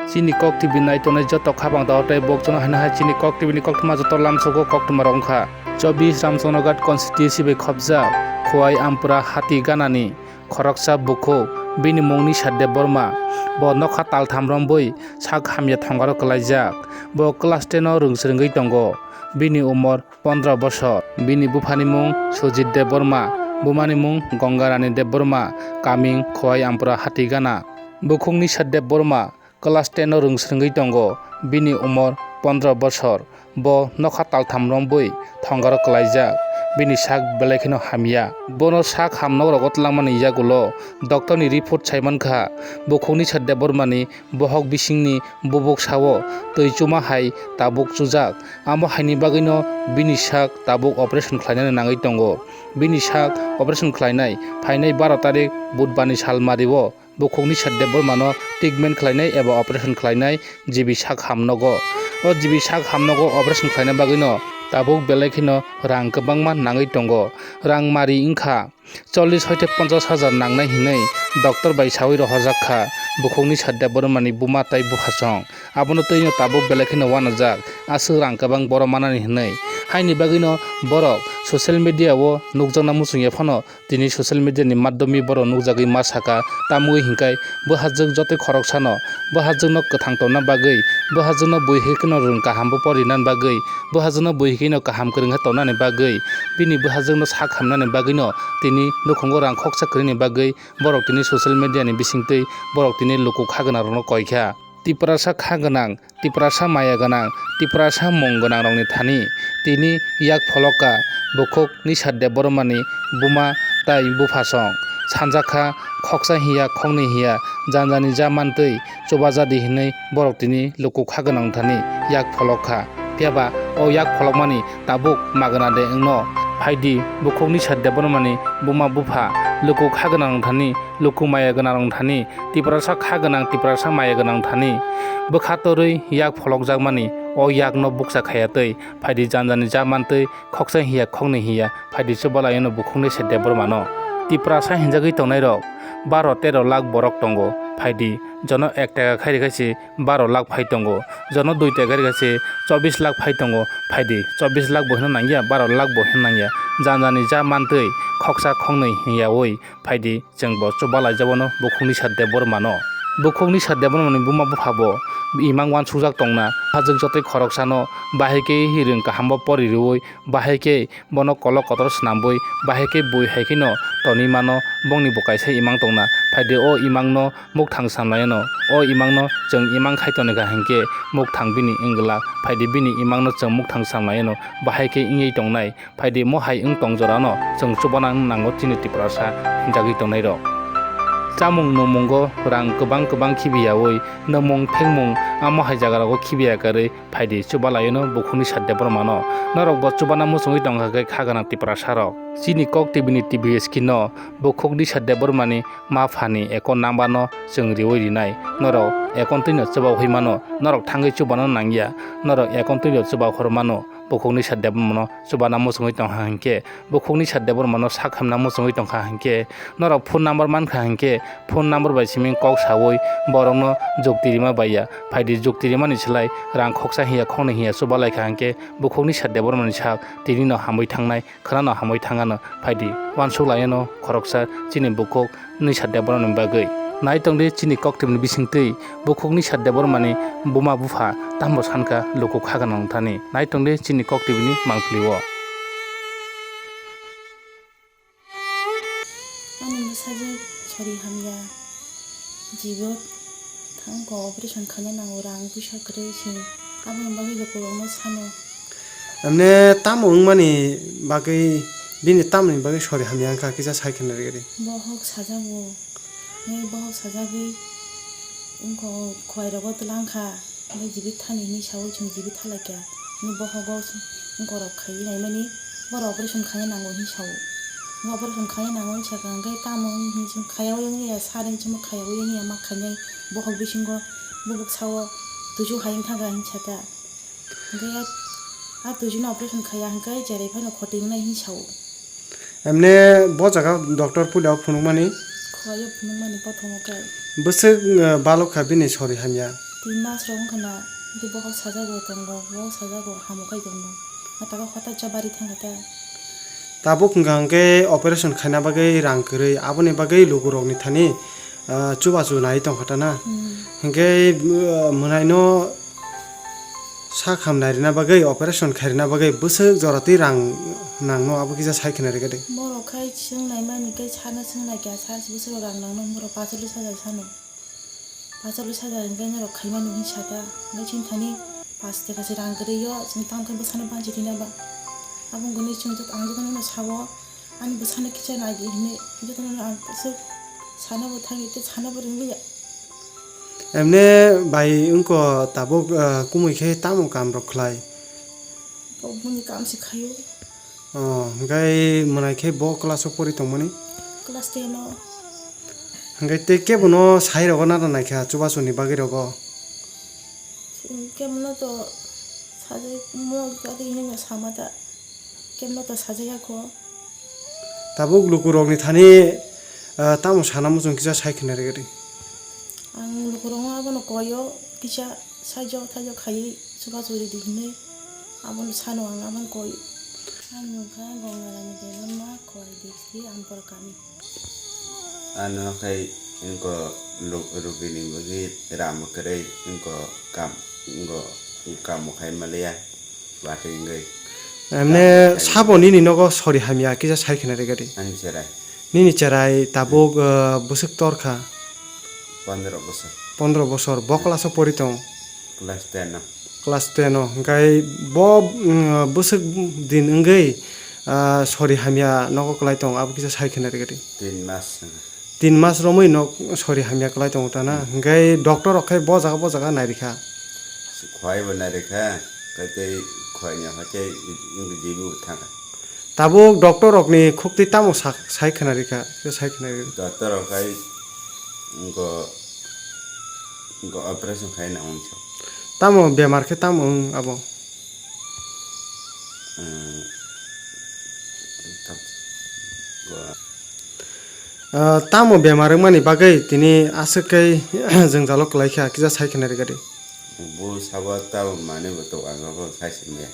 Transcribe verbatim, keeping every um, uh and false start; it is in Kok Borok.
Chini Kok T V nai tongnai joto khapang tao tei bokchano haino hai chini Kok T V ni koktwma joto lamsogo koktwma rok wngkha. Chobbish Ramchandraghat constituency bai khopjak Khowai Ampura Hati Ganani khoroksa bukhuk, bini mung Nisha Debbarma. Bo nokha taltham rombwi sak hamya thongaro kwlaijak. Bo class ten o rwng swrwngwi tongo. Bini umor pondro bosor. Bini buphani mung Sujit Debbarma, bumani mung Gangarani Debbarma, kaming Khowai Ampura Hatigana. Bukhuk Nisha Debbarma class ten o rwng swrwngwi tongo, bini umor pondro bosor. Bo nokha taltham rombwi thongaro kwlaijak, bini sak belai kheno hamya. Bono sak hamnokrogo twlangmani yagulo doctor ni report saimankha, bukhuk Nisha Debbarmani bohok bisingni bubuk sao twi chuma hai tabuk chujak. Amo haini bagwino bini sak tabuk operation khlainani nangwi tongo. Bini sak operation khlainai phainai baro tarik Budbarni salmario bukhuk Nisha Debbarmano treatment khlainai eba operation khlainai G B sak hamnogo. O G B sak hamnogo operation khlaina bagwino tabuk belai kheno rang kwbangma nangwi tongo. Rang mari wngkha chollish hoite ponchash hajar nangnai hinwi doctor bai sawi rohorjak kha bukhuk Nisha Debbarmani buma tei buphasong. Abono twino tabuk belai kheno uanajak, aswk rang kwbang bohrok manani hinwi. Haini bagwino bohrok social media o nukjakna muchungya phano tini social media ni madhyomwi bohrok nukjagwi ma saka, tamwi hinkhai bwhajwk jotoi khoroksano bwhajwkno kwthang tongna bagwi, bwhajwkno bui hai kheno rwng kaham bo porinani bagwi, bwhajwkno bui hai kheno kaham kwrwng khe tongnani bagwi, bini bwhajwkno sak hamnani bagwino tini nukhungo rang khoksa kwrwini bagwi borok tini social media ni bisingtwi borok tini luku kha gwnangrokno koi kha. Tiprasa kha gwnang, Tiprasa maya gwnang, Tiprasa mung gwnangrokni thani tini yak pholoka bukhuk Nisha Debbarmani buma tai buphasong. Sanjakha khoksa hiya khoknwi hiya janjani ja mantwi chubajadi hinwi borok tini luku kha gwnang thani yak pholok kha. Phiyaba o yak pholokmani tabuk magwna de wngno? Phaidi bukhuk Nisha Debbarmani buma bupha luku kha gwnang thani, luku maya gwnang thani, Tiprasa kha gwnang, Tiprasa maya gwnang thani bwkha torwi yak pholokjakmani o yakno bukcha khaya twi phaidi janjani ja mantwi khoksa hiya khoknwi hiya phaidi chubalaino bukhuk Nisha Debbarmano. Tiprasa hinjagwi tongnairok baro tero lakh borok tongo, phaidi jono ek taka khairikha se baro lakh phai tongo, jono dui taka khairikha se chobbish lakh phai tongo, phaidi chobbish lakh bo hino nangya, baro lakh bo hino nangya, janjani ja mantwi khoksa khoknwi hinyawi phaidi chwng bo chubalaijabano bukhuk Nisha Debbarmano. Bukhuk Nisha Debbarmani buma buphabo imang uansukjak tongna, hajwk jotoi khoroksano bahai khe rwng kaham bo pori rwui, bahai khe bono kolok kotor swnambui, bahai khe bui hai kheno tonwi mano, bongni bo kaisa imang tongna. Phaidi o imangno mukthang samlaino, o imangno chwng imang khai tongkha hinkhe mukthang bini wngwlak. Phaidi bini imangno chwng mukthang samlaino, bahai khe wngwi tongnai. Phaidi mo hai wng tong jorano chwng chubana wng nango chini Tiprasa hinjagwi tongnairok. Chamung nungmungo rang kwbang kwbang khibiyaui, nwngmung thengmung amo hai jagarogo khibiya kwrwi phaidi chubalaino bukhuk Nisha Debbarmano. Norokbo chubana muchungwi tongkha khe kha gwnang Tiprasarok. Chini Kok T V ni T V screen-o bukhuk Nisha Debbarmani ma phani account number-no chwng riui rinai. Norok account twino chubaui mano, norok thangwi chubano nangya, norok account twino chuba hor mano. Bukhuk Nisha Debbarmano chubana muchungwi tongkha hinkhe, bukhuk Nisha Debbarmano sak hamna muchungwi tongkha hinkhe, norok phone number mankha hinkhe, phone number bai simi kok saui borokno jukti rima baiya. Phaidi jukti rimani slai rang khoksa hiya khoknwi hiya chubalaikha hinkhe, bukhuk Nisha Debbarmani sak tinino hamwi thangnai, khwnano hamwi thangano. Phaidi uansuk laiano khoroksa chini bukhuk Nisha Debbarmani bagwi. Nai tongdi chini koktwmani bisingtwi bukhuk Nisha Debbarmani buma bupha tambo sankha luku kha gwnang thani. Nai tongdi chini koktwmani mangpili o. Ani bwsajwk sori hamya, jibo thangkho operation khaina nango, rang puisa kwrwi se, aboni bagwi lukurokno sano. Emne tamo wngmani bagwi, bini tamoni bagwi sori hamya wngkha, kisa sai khna rwgwi di. Bohok sajago, tei bohok sajagwi wngkha, khwlairogo twlang kha, tei jibit thani hinwi saui chwng jibit thalaikha, tei bohogo wngkorok khaiwi naimani, borok operation khaina nango hinwi sao. Operation khaina nango hinwi sakha, hwnkhe tamo wng hinwi chwng khaiyaui wngya, sari hinwi chwngbo khaiyaui wngya, ma khainai bohok bisingo bubuk sao tuisu hai wngthangkha hinwi sakha. Hwnkhe a, a tuisu no operation khaiya hwnkhe cherai phano khoti wngnai hinwi sao. Emne bo jaga doctor puila o phunukmani? Khwlaiyo phunukmani bothomokhe. Bwswk, eh, balok kha bini sori hamya? Tin mas rok wngkha na, hwnkhe bohok sajago tongo, bohok sajago hamo khai tongo. Mataka hota cha bari thangkha ta. Tabuk hwnkha hwnkhe operation khaina bagwi rang kwrwi, aboni bagwi lukurokni thani, ah, chubachu nai tongkha ta na. Hmm. Hwnkhe, ah, mwnaino sak ham nairina bagwi, operation khairina bagwi bwswk jora twi rang nangno, abo kisa sai khna rega de. Borok khai chwng naimani khe sana chwng naikha, sa bwswk rang nangno, borok pachalis hajar sano. Pachalis hajar hwnkhe norok khaimani hwnwi sata, hwnkhe chini thani pash taka se rang kwrwi o, chwng tamo khe bwsano banchi thwina ba. Abo wngkha hwnwi chwng joto, ang jotono'-no sao, ani bwsano kisa nai di hwnwi, jotono'-no ang bwswk sanabo thangwi tei sanabo rwngwi ya. Emne bai wngkha tabuk, ah, kumui khe tamo kam rok khlai? Bo bini kam se khaio. Oh, hwnkhe mwnai khe bo class o pori tongmani? Class ten o. Hwnkhe tei kebono sai rogo nana naikha chubasuni bagwi rogo? Kebono to sajai mo gari hino sama ta. Kebono to sajai ya kho. Tabuk lukurokni thani, ah, tamo sana muchung kisa sai khna rega di. Ang lukurokno abono koio kisa saijo taijo khaiwi chubachu ridi hinwi. Abono sano ang abono koi. Ang wngkha Gongarani Debbarma, Khowai district, Ampur kami. Ano khai wngkha luk-, rugini bagwi ram kwrwi wngkha kam, wngkha kam khai maliya, watwi wngwi. Emne kam khai sabo maliya. Nini nogo sori hamya kisa sai khna rega di. Ani cherai. Nini cherai tabuk, hmm, eh, bwswk torkha? Pondro bosor. Pondro bosor. Bo class o pori tong? Class ten o. Class ten o. Hwnkhe bo, mm, bwswk din wngwi, ah, sori hamya nogo kwlai tong, abo kisa sai khna rega di. Tin mas. Tin mas romwi nok sori hamya kwlai tongo ta na? Hmm. Hwnkhe doctor rok khai bo jaga bo jaga nairikha? Khwai bo nairikha, khe tei khwai ni hwnkhe jibu thangkha. Tabuk doctor rokni khuktwi tamo sak-, sai khna rikha, khe sai khna rikha. Doctor rok hai wngkha, wngkha operation khai na wngkha. Tamo bemar khe tamo wng abo? Wng, tam-, go- Ah, tamo bemar wngmani bagwi tini aswk khe jwngjalo kwlaikha, kisa sai khna rikha di. Bo sabo tamo manwi bo tok ang bo sai se maya.